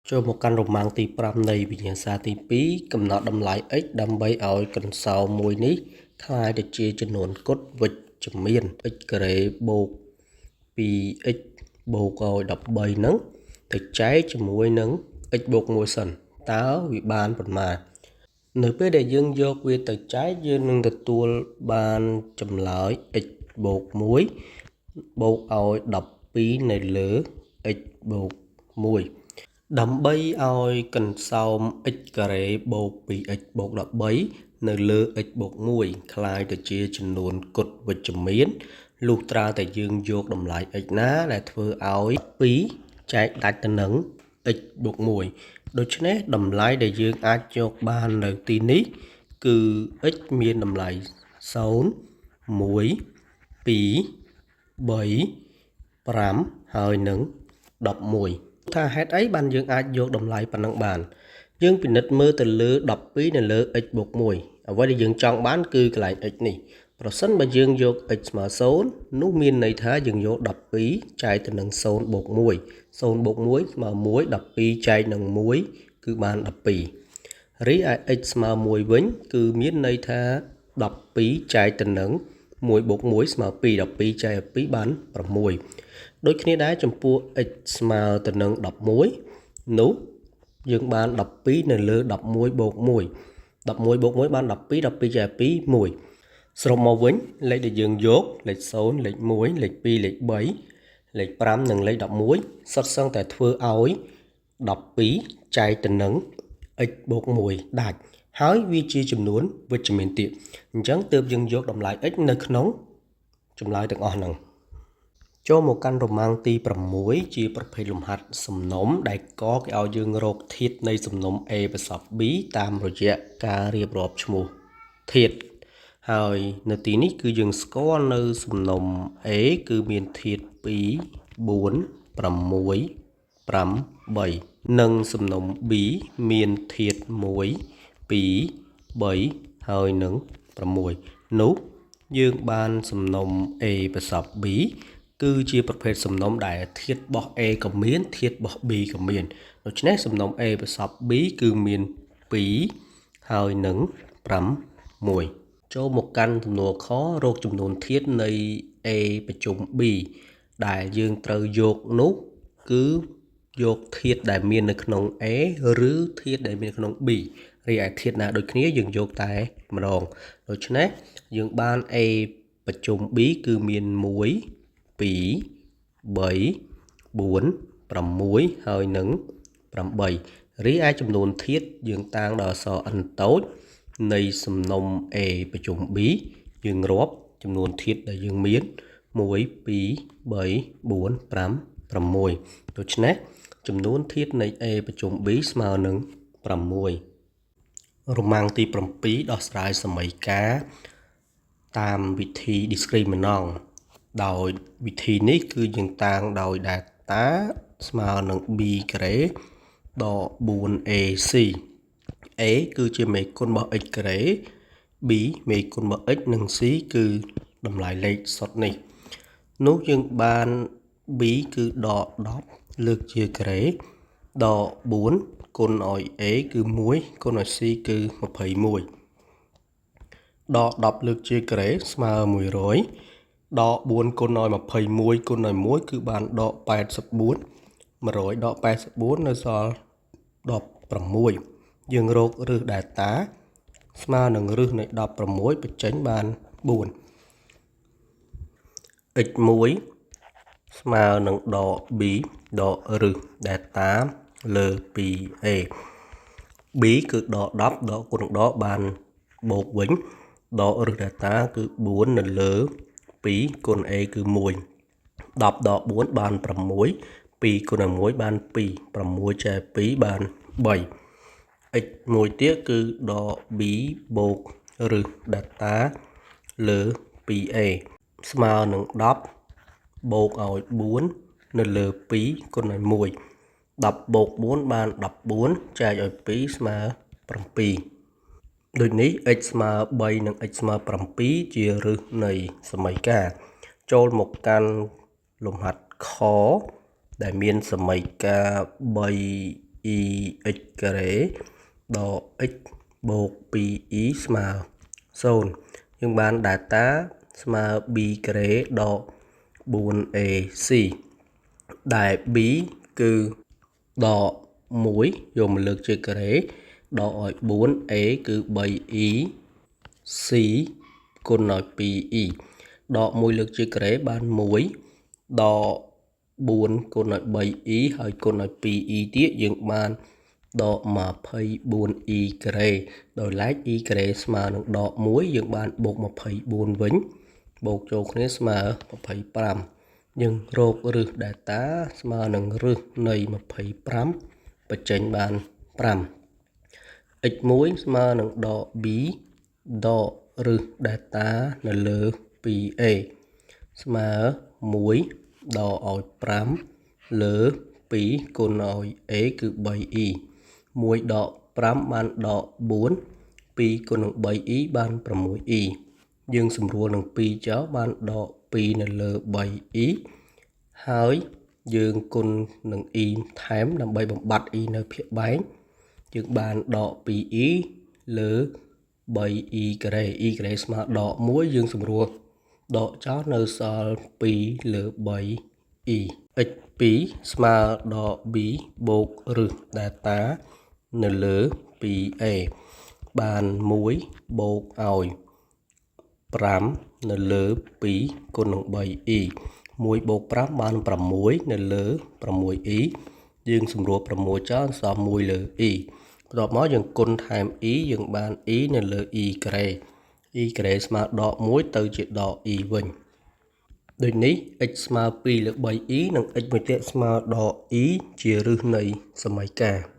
ចូលមកកាន់រម៉ាំងទី5នៃវិញ្ញាសាទី2កំណត់តម្លៃ x ដើម្បីឲ្យកន្សោមមួយនេះក្លាយទៅជាចំនួនគត់វិជ្ជមាន x ការ៉េបូក 2x បូកឲ្យ13ហ្នឹងទៅចែកជាមួយនឹង x បូក1សិនតើវាបានប៉ុន្មាននៅពេលដែលយើងយកវាទៅចែកយើងនឹងទទួលបានចម្លើយ x បូក1បូកឲ្យ12នៅលើ x បូក1ដើម្បីឲ្យកន្សោម x ការ៉េបូក 2x បូក13នៅលើ x បូក1ក្លាយទៅជាចំនួនគត់វិជ្ជមានលុះត្រាតែយើងយកតម្លៃ x ណាដែលធ្វើឲ្យ2ចែកដាច់ទៅនឹង x បូក1ដូច្នេះតម្លៃដែលយើងអាចយកបាននៅទីនេះគឺ x មានតម្លៃ0 1 2 3 5ហើយនឹង11ថាហេតុអីបានយើងអាចយកតម្លៃប៉ុណ្ណឹងបានយើងពិនិត្យមើលទៅលើ12នៅលើ x បូក1អ្វីដែលយើងចង់បានគឺកន្លែង x នេះប្រសិនបើយើងយក x ស្មើ0នោះមានន័យថាយើងយក12ចែកទៅនឹង0បូក1 0បូក1ស្មើ1 12ចែកនឹង1គឺបាន12រីឯ x ស្មើ1វិញគឺមានន័យថា12ចែកទៅនឹង1បូក1ស្មើ2 12ចែក2បាន6ដូចគ្នាដែរចំពោះ x ស្មើទៅនឹង11នោះយើងបាន12នៅលើ11បូក1 11បូក1បាន12 12ចែក2 1សរុបមកវិញលេខដែលយើងយកលេខ0លេខ1លេខ2លេខ3លេខ5និងលេខ11សុទ្ធសឹងតែធ្វើឲ្យ12ចែកទៅនឹង x បូក1ដាច់ហើយវាជាចំនួនវិជ្ជមានទៀតអញ្ចឹងទើបយើងយកតម្លៃ x នៅក្នុងចម្លើយទាំងអស់ហ្នឹងចូលមកកាន់រម៉ាំងទី6ជាប្រភេទលំហាត់សំណុំដែលកគេឲ្យយើងរកធាតុនៃសំណុំ A ប្រសព B តាមរយៈការរៀបរាប់ឈ្មោះធាតុហើយនៅទីនេះគឺយើងស្គាល់នៅសំណុំ A គឺមានធាតុ2 4 6 5 3និងសំណុំ B មានធាតុ1 2 3ហើយនឹង6នោះយើងបានសំណុំ A ប្រសព B គឺជាប្រភេទសំណុំដែលធាតុរបស់ A ក៏មានធាតុរបស់ B ក៏មានដូច្នេះសំណុំ A ប្រសព B គឺមាន2ហើយនឹង6ចូលមកកាន់សំណួរខរកចំនួនធាតុនៃ A ប្រជុំ B ដែលយើងត្រូវយកនោះគឺយកធាតុដែលមាននៅក្នុង A ឬធាតុដែលមានក្នុង B រីឯធាតុណាដូចគ្នាយើងយកតែម្ដងដូច្នេះយើងបាន A ប្រជុំ B គឺមាន1 2 3 4 6ហើយនឹង8រីឯចំនួនធាតុយើងតាំងដោយអក្សរ n តូចនៃសំណុំ A ប្រជុំ B យើងរាប់ចំនួនធាតុដែលយើងមាន1 2 3 4 5 6ដូច្នេះចំនួនធាតុនៃ A ប្រជុំ B ស្មើនឹង6រម៉ាំងទី7ដោះស្រាយសមីការតាមវិធី discriminant ដោយវិធីនេះគឺយើងតាំងដោយ delta ស្មើនឹង b ការ៉េដក 4ac a គឺជាមេគុណរបស់ x ការ៉េ b មេគុណរបស់ x និង c គឺតម្លៃលេខសុទ្ធនេះនោះយើងបាន b គឺដក10លើកជាការ៉េដក4គុណឲ្យ a គឺ1គុណឲ្យ c គឺ21ដក10លើកជាការ៉េស្មើ100ដក4គុណឲ្យ21គុណឲ្យ1គឺបានដក84 100ដក84នៅសល់16យើងរកឫស delta ស្មើនឹងឫសនៃ16បញ្ចេញបាន4 x1 ស្មើនឹងដក b ដកឫស delta លើ 2a b គឺដក10ដកគុណនឹងដកបានបូកវិញដកឫស delta គឺ4នៅលើ2គុណ a គឺ1 10ដក4បាន6 2គុណ1បាន2 6ចែក2បាន3 x មួយទៀតគឺដក b បូកឫស delta លើ 2a ស្មើនឹង10បូកឲ្យ4នៅលើ2គុណឲ្យ1 10បូក4បាន14ចែកឲ្យ2ស្មើ7ដូចនេះ x ស្មើ3និង x ស្មើ7ជាឫសនៃសមីការចូលមកកាន់លំហាត់ខដែលមានសមីការ 3 2e x ការ៉េដក x បូក 2e ស្មើ0យើងបាន delta ស្មើ b ការ៉េដក 4ac ដែល b គឺដក1យកមកលើកជាការ៉េដកឲ្យ 4a គឺ 3e c គុណឲ្យ 2e ដក1លើកជាការ៉េបាន1ដក4គុណឲ្យ 3e ហើយគុណឲ្យ 2e ទៀតយើងបានដក 24e ការ៉េដោយឡែក e ការ៉េស្មើនឹងដក1យើងបានបូក24វិញបូកចូលគ្នាស្មើ25យើងរកឫស delta ស្មើនឹងឫសនៃ25បញ្ចេញបាន5 x1 ស្មើនឹងដក b ដកឫស delta នៅលើ 2a ស្មើ1ដកឲ្យ5លើ2គុណឲ្យ a គឺ 3e 1ដក5បានដក4 2គុណនឹង 3e បាន 6e យើងសម្រួលនឹង2ចោលបានដក2នៅលើ 3e ហើយយើងគុណនឹង e ថែមដើម្បីបំបត្តិ e នៅភាគបែងយើងបានដក 2e លើ 3e ការ៉េ e ការ៉េស្មើដក1យើងសម្រួលដកចោលនៅសល់2លើ 3e x2 ស្មើដក b បូកឫស delta នៅលើ 2a បាន1បូកឲ្យ5នៅលើ2គុណនឹង 3e 1បូក5បាន6នៅលើ 6e យើងសម្រួល6ចោលសល់1លើ e បន្ទាប់មកយើងគុណថែម e យើងបាន e នៅលើ e ការ៉េ e ការ៉េស្មើដក1ទៅជាដក e វិញដូចនេះ x ស្មើ2លើ 3e និង x មួយទៀតស្មើដក e ជាឫសនៃសមីការ។